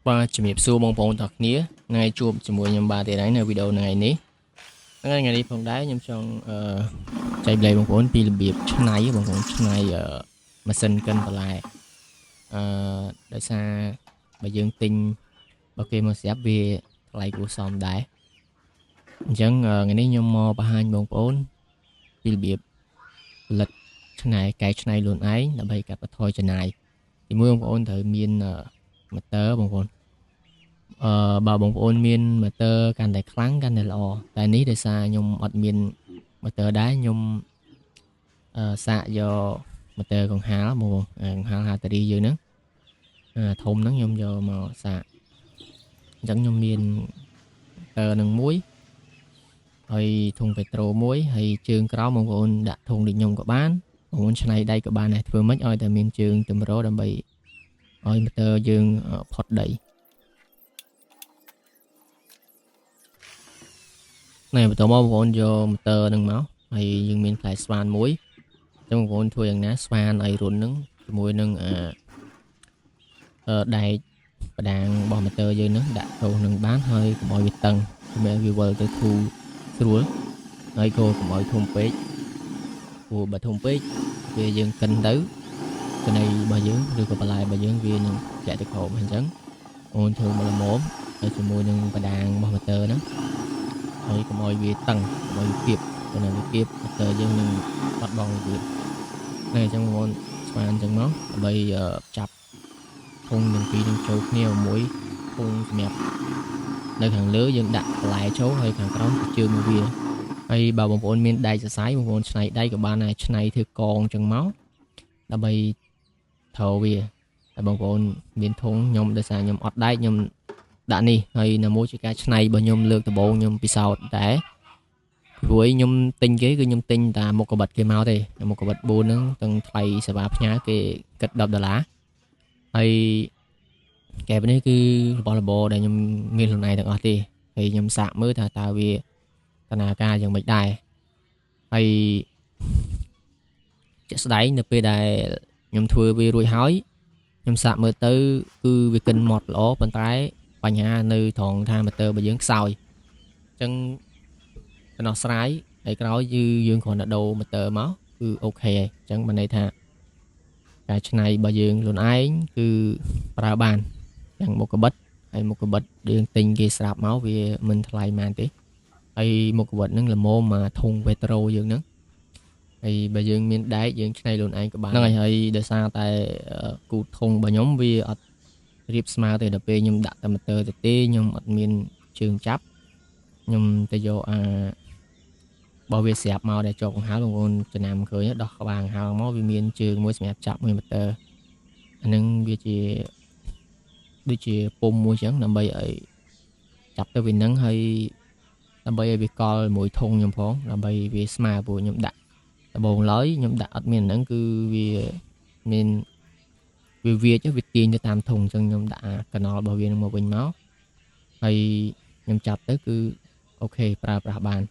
បាទជំរាបសួរបងប្អូនទាំងគ្នាថ្ងៃជួបជាមួយខ្ញុំបាទទៀតហើយនៅវីដេអូថ្ងៃនេះថ្ងៃនេះផងដែរខ្ញុំចង់ចែករំលែកបងប្អូនពីរបៀបឆ្នៃបងប្អូនឆ្នៃម៉ាស៊ីនកិនបន្លែដោយសារបើយើងទិញបើគេមកស្រាប់វាថ្លៃគួរសមដែរអញ្ចឹងថ្ងៃនេះខ្ញុំមកបង្ហាញបងប្អូនពីរបៀបផលិតឆ្នៃកែច្នៃខ្លួនឯងដើម្បីកាត់បន្ថយចំណាយទីមួយបងប្អូនត្រូវមានម៉ូទ័របងប្អូនបើបងប្អូនមានម៉ូទ័រកាន់តែខ្លាំងកាន់តែល្អតែនេះដោយសារខ្ញុំអត់មានម៉ូទ័រដែរខ្ញុំសាកយកម៉ូទ័រកង្ហាលបងប្អូនកង្ហាលហាតារីយើងហ្នឹងធំហ្នឹងខ្ញុំយកមកសាកអញ្ចឹងខ្ញុំមានម៉ូទ័រនឹងមួយហើយធុងពេត្រូមួយហើយជើងក្រោមបងប្អូនដាក់ធុងដូចខ្ញុំក៏បានបងប្អូនឆ្នៃដៃក៏បានដែរធ្វើម៉េចឲ្យតែមានជើងទម្រដើម្បីឲ្យម៉ូទ័រយើងផុតដីនេះបន្តមកបងប្អូនយកម៉ូទ័រនឹងមកហើយយើងមានផ្លែស្វានមួយអញ្ចឹងបងប្អូនធ្វើយ៉ាងណាស្វានឲ្យរុននឹងជាមួយនឹងដែកបដាងរបស់ម៉ូទ័រយើងនឹងដាក់ចូលនឹងបានហើយកុំឲ្យវាតឹងសម្រាប់វាវិលទៅធូរស្រួលហើយក៏កុំឲ្យធំពេកព្រោះបើធំពេកវាយើងកិនទៅចំណីរបស់យើងឬក៏បន្លែរបស់យើងវានឹងធ្លាក់ទៅក្រោមអញ្ចឹងបងប្អូនធ្វើមកល្មមហើយជាមួយនឹងបដាងរបស់ម៉ូទ័រហ្នឹងហើយកុំឲ្យវាតឹងកុំឲ្យវាគៀបព្រោះនៅវាគៀបម៉ូទ័រយើងនឹងបាត់បង់វាហ្នឹងអញ្ចឹងបងប្អូនស្មានអញ្ចឹងមកដើម្បីចាប់ធុងទាំងពីរនឹងចូលគ្នាមួយធុងសម្រាប់នៅខាងលើយើងដាក់បន្លែចូលហើយខាងក្រោមគឺជើងវាហើយបើបងប្អូនមានដែកសរសៃបងប្អូនឆ្នៃដែកក៏បានដែរឆ្នៃធ្វើកងអញ្ចឹងមកដើម្បីត្រូវវាតែបងប្អូនមានធុងខ្ញុំដោយសារខ្ញុំអត់ដែកខ្ញុំដាក់នេះហើយនៅមួយជាការឆ្នៃរបស់ខ្ញុំលើកដំបូងខ្ញុំពិសោធន៍ដែរព្រោះខ្ញុំទិញគេគឺខ្ញុំទិញតាមមុខកបិតគេមកទេមុខកបិត4ហ្នឹងទាំងថ្លៃសេវាផ្ញើគេគិត10ដុល្លារហើយកែបនេះគឺរបស់របរដែលខ្ញុំមានខ្លួនឯងទាំងអស់ទេហើយខ្ញុំសាកមើលថាតើវាដំណើរការយ៉ាងម៉េចដែរហើយជាក់ស្ដែងនៅពេលដែលខ្ញុំធ្វើវារួចហើយខ្ញុំសាកមើលទៅគឺវាកិនម៉ត់ល្អប៉ុន្តែបញ្ហានៅត្រង់ថាម៉ូទ័ររបស់យើងខ្សោយអញ្ចឹងដំណោះស្រាយហើយក្រោយយើងគ្រាន់តែដូរម៉ូទ័រមកគឺអូខេហើយអញ្ចឹងបានន័យថាការច្នៃរបស់យើងខ្លួនឯងគឺប្រើបានទាំងមុខកបិតហើយមុខកបិតយើងទិញគេស្រាប់មកវាមិនថ្លៃប៉ុន្មានទេហើយមុខកបិតហ្នឹងល្មមមកធុងពេត្រូយើងហ្នឹងហើយបើយើងមានដែកយើងច្នៃខ្លួនឯងក៏បានហ្នឹងហើយដោយសារតែគូធុងរបស់ខ្ញុំវាអត់រៀបស្មើទេដល់ពេលខ្ញុំដាក់តែម៉ូទ័រទៅទេខ្ញុំអត់មានជើងចាប់ខ្ញុំទៅយកអាបើវាស្រាប់មកដែលជាប់កង្ហារបងប្អូនចំណាំឃើញដោះក្បាលកង្ហារមកវាមានជើងមួយសម្រាប់ចាប់មួយម៉ូទ័រអានឹងវាជាដូចជាពុំមួយចឹងដើម្បីឲ្យចាប់ទៅវានឹងហើយដើម្បីឲ្យវាកល់មួយធុងខ្ញុំផងដើម្បីវាស្មើព្រោះខ្ញុំដាក់ដំបូងឡើយខ្ញុំដាក់អត់មានអាហ្នឹងគឺវាមានវាវាចវាទាញទៅតាមធុងអញ្ចឹងខ្ញុំដាក់អាកណលរបស់វានឹងមកវិញមកហើយខ្ញុំចាប់ទៅគឺអូខេប្រើប្រាស់បាន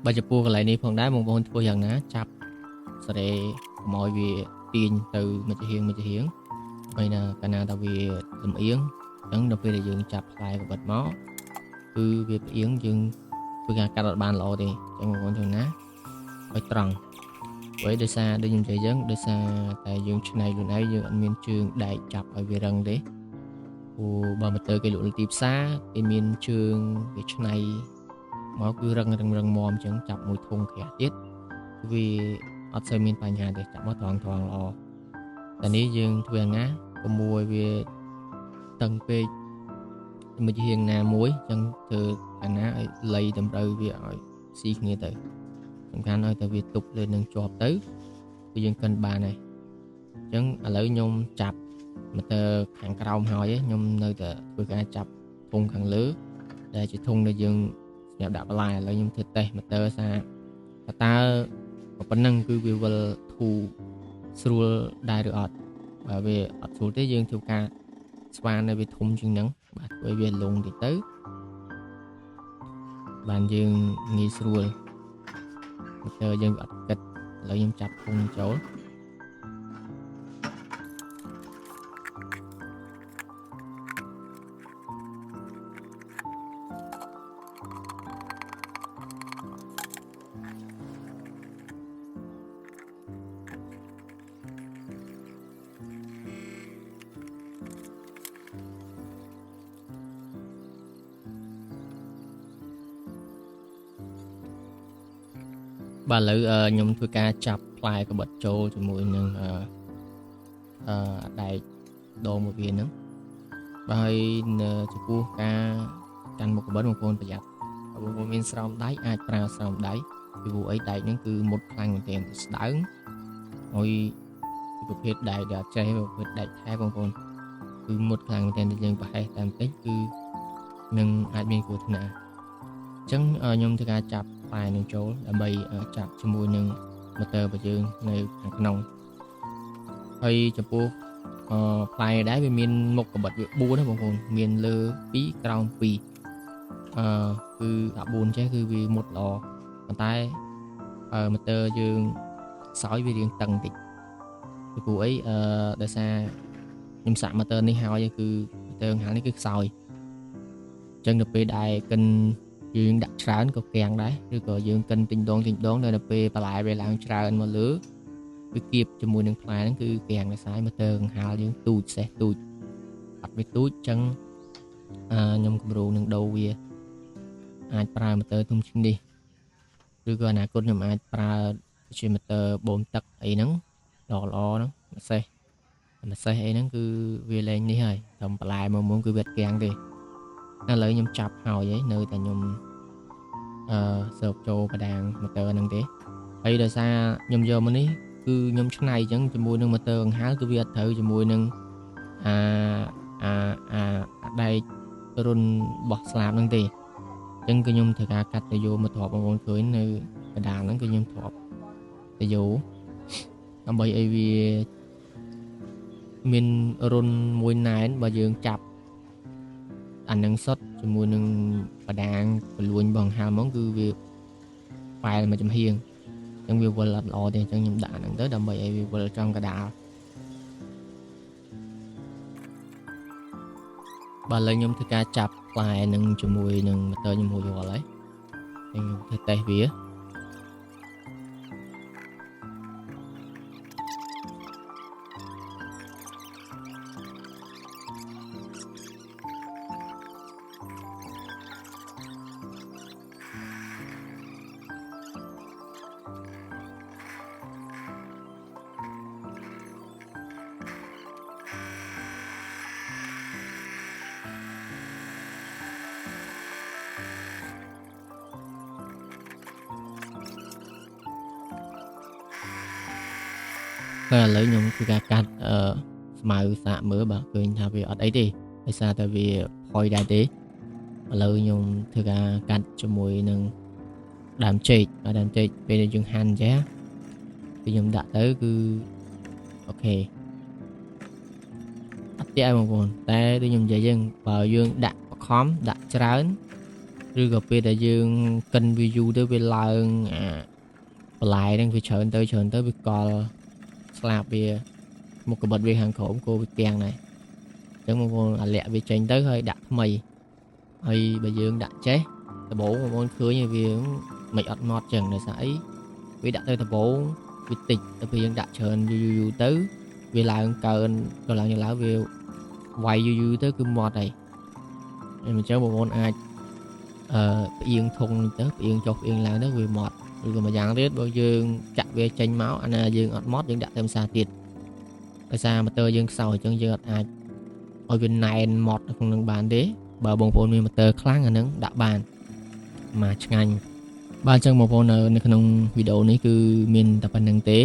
បើចំពោះកន្លែងនេះផងដែរបងប្អូនធ្វើយ៉ាងណាចាប់សេរីកុំឲ្យវាទាញទៅមួយចំហៀងមួយចំហៀងហើយណាកាលណាថាវាលំអៀងអញ្ចឹងដល់ពេលដែលយើងចាប់ផ្លែកបិតមកគឺវាផ្អៀងយើងធ្វើការកាត់អត់បានល្អទេអញ្ចឹងបងប្អូនធ្វើណាឲ្យត្រង់ព្រោះដោយសារដូចខ្ញុំនិយាយអញ្ចឹងដោយសារតែយើងឆ្នៃខ្លួនឯងយើងអត់មានជើងដែកចាប់ឲ្យវារឹងទេព្រោះបើម៉ូទ័រគេលក់នៅទីផ្សារគេមានជើងគេឆ្នៃមកគឺរឹងមមអញ្ចឹងចាប់មួយធុងក្រាស់ទៀតវាអត់សូវមានបញ្ហាទេចាប់មកត្រង់ល្អតែនេះយើងធ្វើយ៉ាងណាកុំមួយវាតឹងពេក មួយជាងណាមួយអញ្ចឹងធ្វើខាងណាឲ្យលៃតម្រូវវាឲ្យស៊ីគ្នាទៅសំខាន់ឲ្យតែវាទប់លើនឹងជាប់ទៅគឺយើងកិនបានហើយអញ្ចឹងឥឡូវខ្ញុំចាប់ម៉ូទ័រខាងក្រោមហើយខ្ញុំនៅតែធ្វើការចាប់ធុងខាងលើដែលជាធុងដែលយើងសម្រាប់ដាក់បន្លែឥឡូវខ្ញុំធ្វើតេស្តម៉ូទ័រថាតើប៉ុណ្ណឹងគឺវាវិលធូរស្រួលដែរឬអត់បើវាអត់ស្រួលទេយើងធ្វើការស្វានឲ្យវាធំជាងហ្នឹងបាទធ្វើឲ្យវាលងតិចទៅបានយើងងាយស្រួលម៉ូទ័រយើងអត់គិតឥឡូវខ្ញុំចាប់ធុងចូលបាទឥឡូវខ្ញុំធ្វើការចាប់ផ្លែកបិតចូលជាមួយនឹងដែកដងមួយវាហ្នឹងបាទហើយចំពោះការកាន់មុខកបិតបងប្អូនប្រយ័ត្នបងប្អូនមានស្រោមដៃអាចប្រើស្រោមដៃពីព្រោះអីដែកហ្នឹងគឺមុតខ្លាំងមែនទែនស្ដើងហើយប្រភេទដែកដែលអត់ចេះប្រភេទដែកថែបងប្អូនគឺមុតខ្លាំងមែនទែនតែយើងប្រហែសតែបន្តិចគឺនឹងអាចមានគ្រោះថ្នាក់អញ្ចឹងខ្ញុំធ្វើការចាប់ផ្លែនឹងចូលដើម្បីចាប់ជាមួយនឹងម៉ូទ័ររបស់យើងនៅខាងក្នុងហើយចំពោះផ្លែដែរវាមានមុខកបិតវា4ណាបងប្អូនមានលើ2ក្រោម2គឺអា4ចេះគឺវាមុតល្អប៉ុន្តែម៉ូទ័រយើងខ្សោយវារៀងតឹងតិចពីព្រោះអីដោយសារខ្ញុំសាក់ម៉ូទ័រនេះហើយគឺម៉ូទ័រហាលនេះគឺខ្សោយអញ្ចឹងទៅពេលដែលកិនយើងដាក់ច្រើនក៏កាំងដែរឬក៏យើងកិនទិញដងនៅពេលបន្លែវាឡើងច្រើនមកលើវាគៀបជាមួយនឹងផ្លែហ្នឹងគឺកាំងដោយសារម៉ូទ័រកង្ហាលយើងទូចសេះទូចអត់វាទូចអញ្ចឹងខ្ញុំគម្រោងនឹងដូរវាអាចប្រើម៉ូទ័រធំជាងនេះឬក៏អនាគតខ្ញុំអាចប្រើជាម៉ូទ័របូមទឹកអីហ្នឹងល្អល្អហ្នឹងម្សេះអីហ្នឹងគឺវាលែងនេះហើយតែបន្លែមកមុំគឺវាអត់កាំងទេឥឡូវខ្ញុំចាប់ហើយនៅតែខ្ញុំសើបចូលបដាងម៉ូទ័រហ្នឹងទេហើយដោយសារខ្ញុំយកមកនេះគឺខ្ញុំឆ្នៃអញ្ចឹងជាមួយនឹងម៉ូទ័រកង្ហាលគឺវាអត់ត្រូវជាមួយនឹងអាអាអាដែករុនបោះស្លាបហ្នឹងទេអញ្ចឹងគឺខ្ញុំត្រូវការកាត់ទៅយកមកទ្រាប់បងប្អូនឃើញនៅកណ្ដាលហ្នឹងគឺខ្ញុំទ្រាប់ទៅយកដើម្បីឲ្យវាមានរុនមួយណែនបើយើងចាប់អានឹងសុតជាមួយនឹងបដាងបលួញបងហាលហ្មងគឺវាប៉ែលមកចំហៀងអញ្ចឹងវាវិលអត់ល្អទេអញ្ចឹងខ្ញុំដាក់អាហ្នឹងទៅដើម្បីឲ្យវាវិលចំកដាលបាទឥឡូវខ្ញុំធ្វើការចាប់ផ្លែនឹងជាមួយនឹងម៉ូទ័រខ្ញុំរួចរាល់ហើយខ្ញុំធ្វើតេស្តវា ឥឡូវខ្ញុំធ្វើការកាត់ស្មៅសាកមើលបាទឃើញថាវាអត់អីទេដោយសារតែវាផុយដែរទេឥឡូវខ្ញុំធ្វើការកាត់ជាមួយនឹងដើមចេកដើមចេកពេលដែលយើងហាន់ចេះគឺខ្ញុំដាក់ទៅគឺអូខេអត់ទេបងប្អូនតែដូចខ្ញុំនិយាយយើងបើយើងដាក់បខំដាក់ច្រើនឬក៏ពេលដែលយើងកិនវាយូរទៅវាឡើងអាបន្លែហ្នឹងវាច្រើនទៅវាកល់ស្លាបវាមុខកបិតវាខាងក្រោមគោវាគាំងដែរអញ្ចឹងបងប្អូនអាលាក់វាចេញទៅហើយដាក់ថ្មីហើយបើយើងដាក់ចេះដំបូងបងប្អូនឃើញវាមិនអត់ម៉ត់ចឹងដោយសារអីវាដាក់ទៅដំបូងវាតិចទៅពេលយើងដាក់ច្រើនយូរយូរទៅវាឡើងកើនក៏ឡើងឡើងវាវាយយូរយូរទៅគឺម៉ត់ហើយអញ្ចឹងបងប្អូនអាចផ្អៀងធុងទៅផ្អៀងចុះផ្អៀងឡើងទៅវាម៉ត់ឬក៏មួយយ៉ាងទៀតបើយើងចាក់វាចេញមកអាណាយើងអត់ម៉ត់យើងដាក់ទៅផ្សារទៀតដោយសារម៉ូទ័រយើងខ្សោយអញ្ចឹងយើងអត់អាចឲ្យវាណែនម៉ត់នៅក្នុងនឹងបានទេ បើបងប្អូនមានម៉ូទ័រខ្លាំងអាហ្នឹងដាក់បានមកឆ្ងាញ់បាទអញ្ចឹងបងប្អូននៅក្នុងវីដេអូនេះគឺមានតែប៉ុណ្្នឹងទេ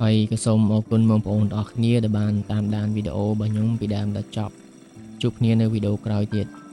ហើយក៏សូមអរគុណបងប្អូនទាំងអស់គ្នាដែលបានតាមដានវីដេអូរបស់ខ្ញុំពីដើមដល់ចប់ជួបគ្នានៅវីដេអូក្រោយទៀត។